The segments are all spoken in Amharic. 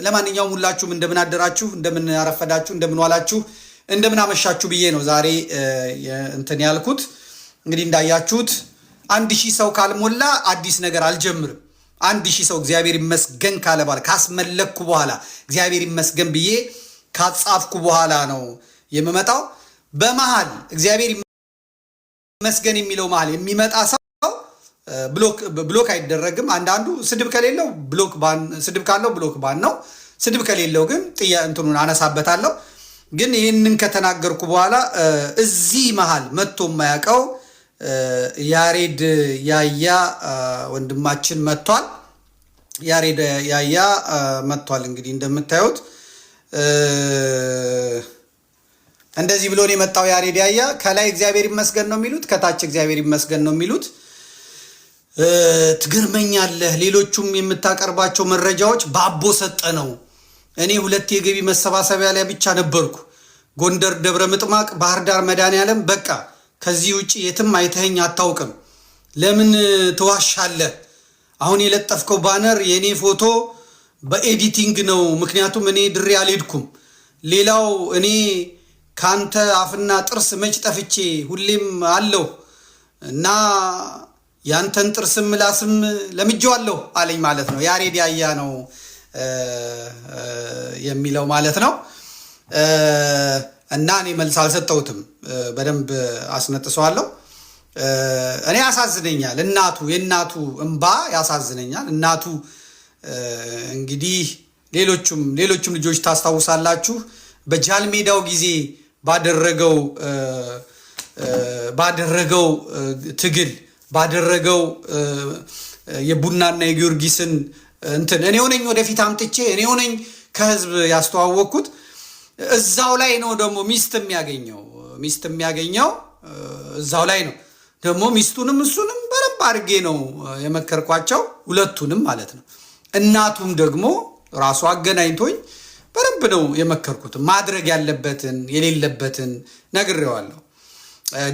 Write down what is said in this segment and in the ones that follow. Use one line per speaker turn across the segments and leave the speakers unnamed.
ለማንኛውም ሁላችሁም እንደምን አደራችሁ፣ እንደምን አረፈዳችሁ፣ እንደምን ዋላችሁ፣ እንደምን አመሻችሁ ብዬ ነው ዛሬ እንትን ያልኩት። እንግዲህ እንዳያችሁት 1,000 ሰው ካልሞላ አዲስ ነገር አልጀምርም። 1,000 ሰው እግዚአብሔር ይመስገን ካለ በኋላ፣ ካስመለክኩ በኋላ፣ እግዚአብሔር ይመስገን ብዬ ካጻፍኩ በኋላ ነው የምመጣው። በመሃል እግዚአብሔር ይመስገን የሚለው መሃል የሚመጣ ሰው block አይደረግም። አንዳንዱ ስድብ ከሌለው block ban፣ ስድብ ካለው block ban ነው። ስድብ ከሌለው ግን ጥያ እንትኑን አነሳበታለሁ። ግን ይህንን ከተናገርኩ በኋላ እዚህ መሃል መጥቶ የማያውቀው ያሬድ ያያ ወንድማችን መጥቷል። ያሬድ ያያ መጥቷል። እንግዲህ እንደምታዩት እንደዚህ ብሎ ነው የመጣው ያሬድ ያያ። ከላይ እግዚአብሔር ይመስገን ነው የሚሉት፣ ከታች እግዚአብሔር ይመስገን ነው የሚሉት። ትገርመኛለህ። ሌሎቹም የምታቀርባቸው መረጃዎች በአቦ ሰጠ ነው። እኔ ሁለት የገቢ መሰባሰቢያ ላይ ብቻ ነበርኩ። ጎንደር ደብረ ምጥማቅ፣ ባህር ዳር መድኃኔዓለም። በቃ ከዚህ ውጭ የትም አይተኸኝ አታውቅም። ለምን ትዋሻለህ? አሁን የለጠፍከው banner የእኔ ፎቶ በ editing ነው። ምክንያቱም እኔ ድሬ አልሄድኩም። ሌላው እኔ ካንተ አፍና ጥርስ መች ጠፍቼ፣ ሁሌም አለሁ እና ያንተን ጥርስም ምላስም ለምጄዋለሁ አለኝ ማለት ነው። ያሬድ ያያ ነው የሚለው ማለት ነው። እና እኔ መልስ አልሰጠሁትም። በደንብ አስነጥሰዋለሁ። እኔ ያሳዝነኛል። እናቱ የእናቱ እምባ ያሳዝነኛል። እናቱ እንግዲህ ሌሎቹም ልጆች ታስታውሳላችሁ፣ በጃልሜዳው ጊዜ ባደረገው ትግል፣ ባደረገው የቡናና የጊዮርጊስን እንትን እኔው ነኝ ወደፊት አምጥቼ፣ እኔው ነኝ ከህዝብ ያስተዋወቅኩት። እዛው ላይ ነው ደግሞ ሚስት የሚያገኘው እዛው ላይ ነው። ደግሞ ሚስቱንም እሱንም በደንብ አድርጌ ነው የመከርኳቸው፣ ሁለቱንም ማለት ነው። እናቱም ደግሞ ራሱ አገናኝቶኝ በደንብ ነው የመከርኩት። ማድረግ ያለበትን የሌለበትን ነግሬዋለሁ።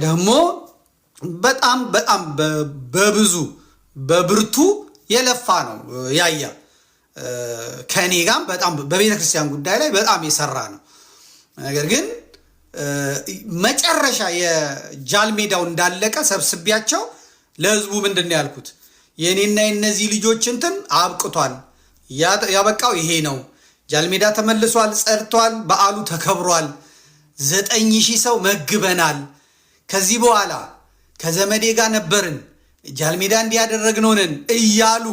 ደግሞ በጣም በጣም በብዙ በብርቱ የለፋ ነው ያያ፣ ከእኔ ጋም በጣም በቤተ ክርስቲያን ጉዳይ ላይ በጣም የሰራ ነው። ነገር ግን መጨረሻ የጃልሜዳው እንዳለቀ ሰብስቢያቸው ለህዝቡ ምንድን ነው ያልኩት? የእኔና የእነዚህ ልጆች እንትን አብቅቷል። ያበቃው ይሄ ነው። ጃልሜዳ ተመልሷል፣ ጸድቷል፣ በዓሉ ተከብሯል። 9,000 ሰው መግበናል። ከዚህ በኋላ ከዘመዴ ጋር ነበርን፣ ጃልሜዳ እንዲያደረግነው ነን እያሉ